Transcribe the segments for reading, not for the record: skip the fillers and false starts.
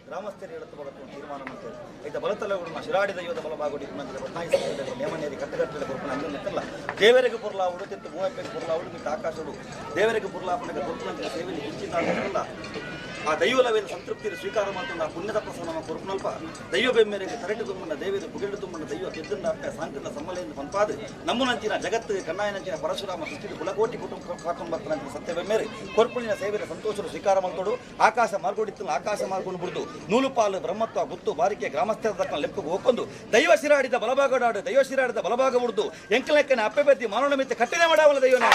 ಗ್ರಾಮಸ್ಥರು ಹೇಳುತ್ತ ಬಲತ್ತು ತೀರ್ಮಾನ ಮಾಡ್ತೇವೆ. ಐತ ಬಲತಲಗಳು ಶಿರಾಡಿ ದೈವದ ಬಲಭಾಗಡಿ ಪಟ್ನಾಯಿ ನೇಮನೇರಿ ಕಟ್ಟುಕಟ್ಟಲೆ ಕೊರ್ಪುನ ಅಂಜನತ್ತಲ್ಲ ದೇವರಿಗೆ ಪುರ್ಲಾವುಡು ತಿತ್ತು ಮೂವಪ್ಪೆಗೆ ಪುರ್ಲಾವುಡು ಮಿತ್ತ ಆಕಾಶಡು ದೇವರಿಗೆ ಪುರ್ಲಾಪನಗೆ ಕೊರ್ಪುನಂಚಿನ ಸೇವೆಯಲ್ಲಿ ಹೆಚ್ಚಿನ ಆ ದೈವಲವೇದ ಸಂತೃಪ್ತಿ ಸ್ವೀಕಾರ ಮಾಡ್ಕೊಂಡು ಆ ಪುಣ್ಯದ ಪ್ರಸನ್ನ ಕೊರ್ಪುನಲ್ಪ ದೈವ ಬೆಮ್ಮೆರೆಗೆ ತರಟು ತುಂಬಣ್ಣ ದೇವಿದ ಪುಗೆಳು ತುಂಬಣ್ಣ ದೈವ ಕೆದ್ದಂಡ ಅಪ್ಪೆ ಸಾಂಕದ ಸಮ್ಮಲೆಯಿಂದ ಪಂಪಾದು ನಮ್ಮನಂಚಿನ ಜಗತ್ತು ಕಣ್ಣಾಯನಂಚಿನ ಪರಶುರಾಮ ಸೃಷ್ಟಿದ ಕುಲಕೋಟಿ ಕುಟುಂಬ ಕಾಕೊಂಬತ್ತನಂಚಿನ ಸತ್ಯ ಬೆಮ್ಮೆರೆ ಕೊರ್ಪುಳಿನ ಸೇವೆಯ ಸಂತೋಷರು ಸ್ವೀಕಾರ ಮಾಡ್ತೋಡು ಆಕಾಶ ಮಾರ್ಗೋಡಿತ್ತು ಆಕಾಶ ಮಾರ್ಕೊಂಡು ಬಿಡ್ದು ನೂಲುಪಾಲು ಬ್ರಹ್ಮತ್ವ ಗುತ್ತು ಬಾರಿಕೆ ಗ್ರಾಮಸ್ಥರ ತಕ್ಕ ಲೆಪ್ಪಗೆ ಒಪ್ಪಂದು ದೈವ ಶಿರಾಡಿದ ಬಲಭಾಗಡಾಡು ದೈವ ಶಿರಾಡಿದ ಬಲಭಾಗ ಬಿಡ್ದು ಎಂಕಲೆಕ್ಕನ ಅಪ್ಪೆ ಬದ್ದಿ ಮಾನವ ಮಿತ್ತ ಕಟ್ಟಿನ ಮಾಡಾವಲ್ಲ ದೈವನ.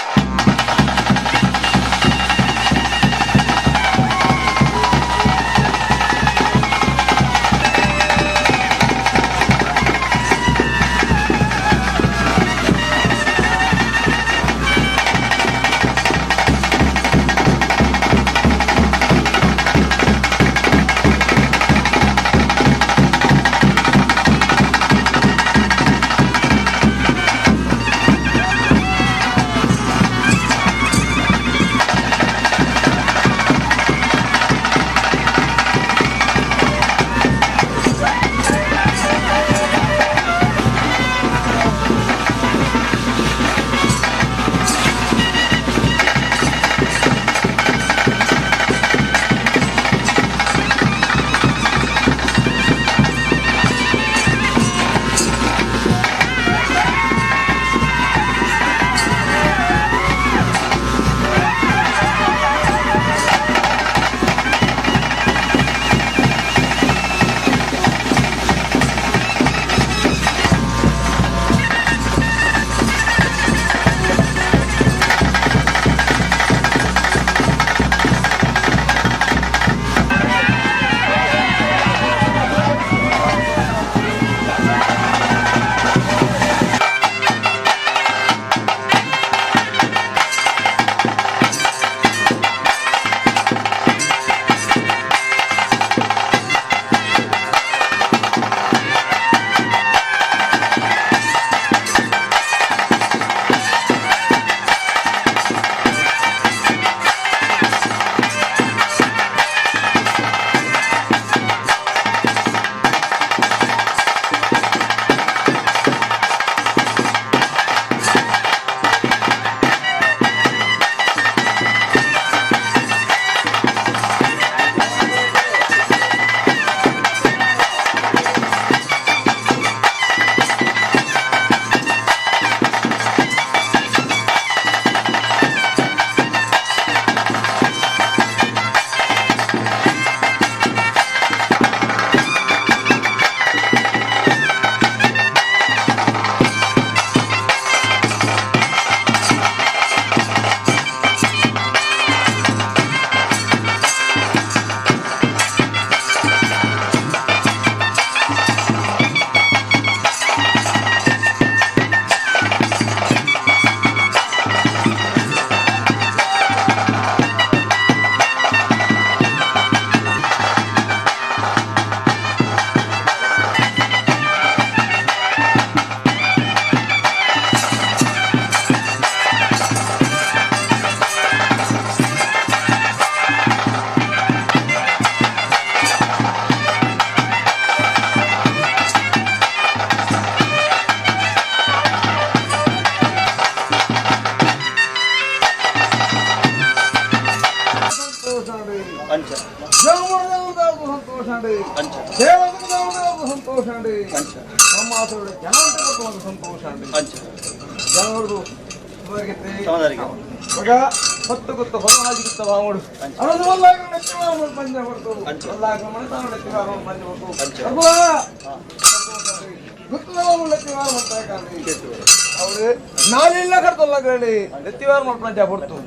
ಅವರು ನಾಲಿಲ್ಲ ಕರ್ತೊಲ್ಲ ಕೇಳಿ ನೆತ್ತಿವಾರ ಮಲ್ಪಂಚ ಪೊರ್ತು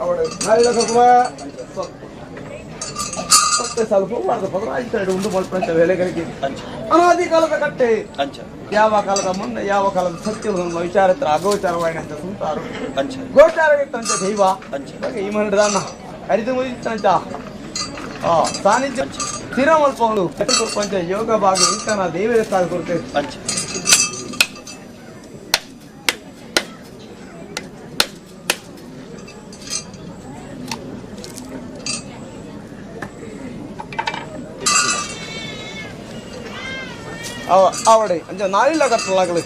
ಅವಳು ನಾಲಿಲ್ಲ ಕರ್ತುವ ಸತ್ತೆ ಸ್ವಲ್ಪ ಮಾಡ್ದ ಪದರಾಯ್ತು ಉಂಡು ಮಲ್ಪಂಚ ವೇಳೆಗಳಿಗೆ ಅನಾದಿ ಕಾಲದ ಕಟ್ಟೆ ಯಾವ ಕಾಲದ ಮುನ್ನ ಯಾವ ಕಾಲದ ಸತ್ಯ ವಿಚಾರ ಹತ್ರ ಅಗೋಚಾರವಾಯಿನ ಅಂತ ಸುಂತಾರು ಗೋಚಾರವಿತ್ತಂತೆ ದೈವ ಈ ಮನದಾನ ಹರಿದು ಮುಗಿತಂತ ಆ ಸಾನ್ನಿಧ್ಯ ಸ್ಥಿರ ಮಲ್ಪೊಂದು ಕೊರ್ಪಂಚ ಯೋಗ ಭಾಗ ಇಂತನ ದೇವರ ಸಾಗ ಕೊಡ್ತೇವೆ. ಅವಡೆ ಅಂಚ ನಾಲಿಲ್ಲ ಕರ್ತಲಾಗಲು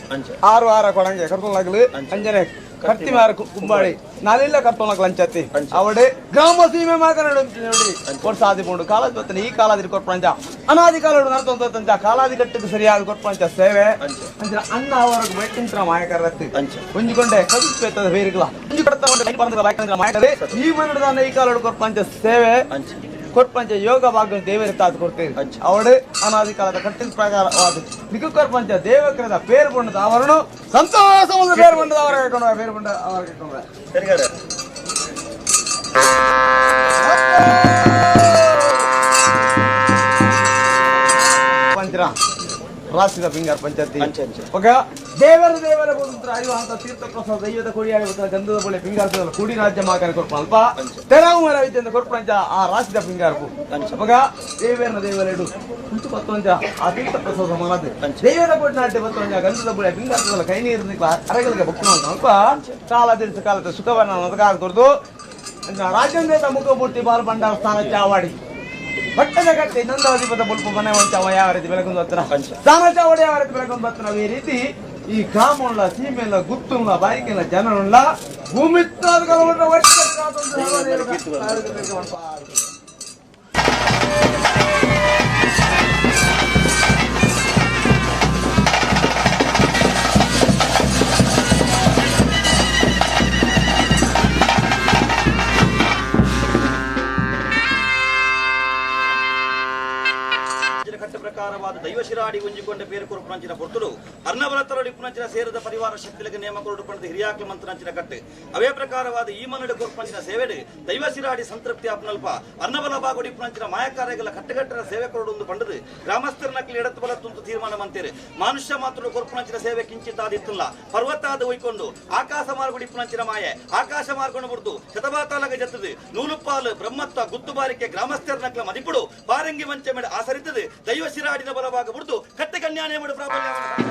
ಆರು ಆರ ಕೊಡಂಗೆ ಕರ್ತಲಾಗಲು ಅಂಜನೆ ಕರ್ತಿಮಾರ ಕುಂಬಾಡಿ ನಾಲಿಲ್ಲ ಕರ್ತಲಾಗಲು ಅಂಚತ್ತಿ ಅವಡೆ ಗ್ರಾಮ ಸೀಮೆ ಮಾತನಾಡು ನೋಡಿ ವರ್ಷ ಆದಿ ಪೋಂಡು ಕಾಲಾದಿ ಬತ್ತನೆ ಈ ಕಾಲಾದಿ ಕೊರ್ಪಂಚ ಅನಾದಿ ಕಾಲಡು ನರ್ತೊಂತ ಕಾಲಾದಿ ಕಟ್ಟಕ್ಕೆ ಸರಿಯಾದ ಕೊರ್ಪಂಚ ಸೇವೆ ಅಂಚ ಅಣ್ಣ ಅವರಿಗೆ ಬೆಟ್ಟಿಂತ್ರ ಮಾಯಕರತ್ತಿ ಒಂಜಿಕೊಂಡೆ ಕವಿಪೇತದ ಬೇರುಗಳ ಒಂಜಿ ಕಡತ ಮಾಯಕರೆ ಈ ಮನದಾನ ಈ ಕಾಲಡು ಕೊರ್ಪಂಚ ಸೇವೆ ಕೊರ್ಪಂಚ ಯೋಗ ಭಾಗ್ಯ ದೇವರ ತಾತು ಕೊಡ್ತೇವೆ. ಅವಳು ಅನಾದಿ ಕಾಲದ ಕಟ್ಟಿದ ಪ್ರಕಾರವಾದ ನಿಕ್ಕು ಕೊರ್ಪಂಚ ದೇವಕ್ರದ ಪೇರು ಬಣ್ಣದ ಅವರನ್ನು ಸಂತೋಷ ಪೇರು ಬಣ್ಣದ ಅವರ ಕೈಕೊಂಡ ಪೇರು ಬಣ್ಣ ಅವರ ಕೈಕೊಂಡ ಸರಿಗಾರ ಪಂಚರ ರಾಶಿದ ಪಿಂಗಾರ್ ಪಂಚಾಯತಿ ಓಕೆ ದೇವರ ದೇವರ ಪುತ್ರ ಅರಿವಾಂತ ತೀರ್ಥ ಪ್ರಸಾದ ದೈವದ ಕೊಡಿಯಾಗಿ ಗಂಧದ ಬಳೆ ಪಿಂಗಾರ ಕೂಡಿ ರಾಜ್ಯ ಮಾಕರ ಕೊರ್ಪ ಅಲ್ಪ ತೆರವು ಮರ ವಿದ್ಯೆಂದ ಕೊರ್ಪಂಚ ಆ ರಾಶಿದ ಪಿಂಗಾರಪು ಅವಾಗ ದೇವರನ ದೇವರೆಡು ಕುಂಚು ಪತ್ತೊಂಜ ಆ ತೀರ್ಥ ಪ್ರಸಾದ ಮಾನದೆ ದೇವರ ಕೊಟ್ಟು ನಾಟ್ಯ ಪತ್ತೊಂಜ ಗಂಧದ ಬಳೆ ಪಿಂಗಾರದ ಕೈ ನೀರು ಅರಗಲಿಗೆ ಭಕ್ತ ಅಲ್ಪ ಕಾಲ ತಿಳಿಸ ಕಾಲದ ಸುಖವನ್ನ ಕೊರ್ದು ರಾಜ್ಯಂದೇತ ಮುಖಮೂರ್ತಿ ಬಾಲಭಂಡಾರ ಸ್ಥಾನ ಚಾವಾಡಿ ಪಟ್ಟದ ಕಟ್ಟೆ ನಂದಾಧಿಪತ ಬುಲ್ಪು ಮನೆ ಒಂಚವ ಯಾವ ರೀತಿ ಬೆಳಕೊಂದು ಹತ್ರ ಸ್ಥಾನ ಚಾವಡಿ ಯಾವ ರೀತಿ ಬೆಳಕೊಂದು ಬರ್ತಾನ ಈ ರೀತಿ ಈ ಗ್ರಾಮವುಳ್ಳ ಸೀಮೆಲ್ಲ ಗುತ್ತುಲ್ಲ ಬಾರಿಕೆಲ್ಲ ಜನರುಳ್ಳ ಭೂಮಿ ಕಟ್ಟ ಪ್ರಕಾರವಾದ ದೈವಶಿರಾಡಿ ಉಂಜಿಕೊಂಡ ಪೇರು ಕೊರಪುನಂಚಿನ ಪೊರ್ತುಡು ಅರ್ಣವಲತರಡಿ ಪುನಂಚಿನ ಸೇರದ ಪರಿವಾರ ಶಕ್ತಿಲಿಗೆ ನೇಮ ಕೊರಡು ಹಿರಿಯಾಕ್ಲ ಮಂತ್ರನಂಚಿನ ಕಟ್ಟು ಅವೇ ಪ್ರಕಾರವಾದ ಈ ಮನ್ನಡೆ ಕೊರಪಂಚಿನ ಸೇವೆಡು ದೈವಶಿರಾಡಿ ಸಂತೃಪ್ತಿ ಅಪ್ನಲ್ಪ ಅರ್ಣಬಲ ಬಾಗುಡಿ ಪುನಂಚಿನ ಮಾಯಕಾರ್ಯಗಳ ಕಟ್ಟುಕಟ್ಟರ ಸೇವೆ ಕೊರಡು ಒಂದು ಪಂಡದು ಗ್ರಾಮಸ್ಥರ ನಕಲಿ ಎಡತ್ತು ಬಲ ತುಂತು ತೀರ್ಮಾನ ಮಂತೇರು ಮನುಷ್ಯ ಮಾತ್ರ ಕೊರಪುನಂಚಿನ ಸೇವೆ ಕಿಂಚಿತ್ತಾದಿತ್ತಲ್ಲ ಪರ್ವತಾದ ಒಯ್ಕೊಂಡು ಆಕಾಶ ಮಾರ್ಗುಡಿ ಪುನಂಚಿನ ಮಾಯೆ ಆಕಾಶ ಮಾರ್ಗೊಂಡು ಬಿಡ್ದು ಶತಬಾತಾಲಗ ಜತ್ತದು ನೂಲುಪಾಲು ಬ್ರಹ್ಮತ್ವ ಗುತ್ತುಬಾರಿಕೆ ಗ್ರಾಮಸ್ಥರ ನಕಲ ಮದಿಪುಡು ಪಾರಂಗಿ ಮಂಚೆ ಮೇಲೆ ಆಸರಿತದು ದೈವ ಶಿರಾಡಿನ ಬಲವಾಗ ಬಿಡ್ದು ಕಟ್ಟೆ ಕನ್ಯಾನೆ ಮಾಡು ಪ್ರಾಬಲ್ಯ.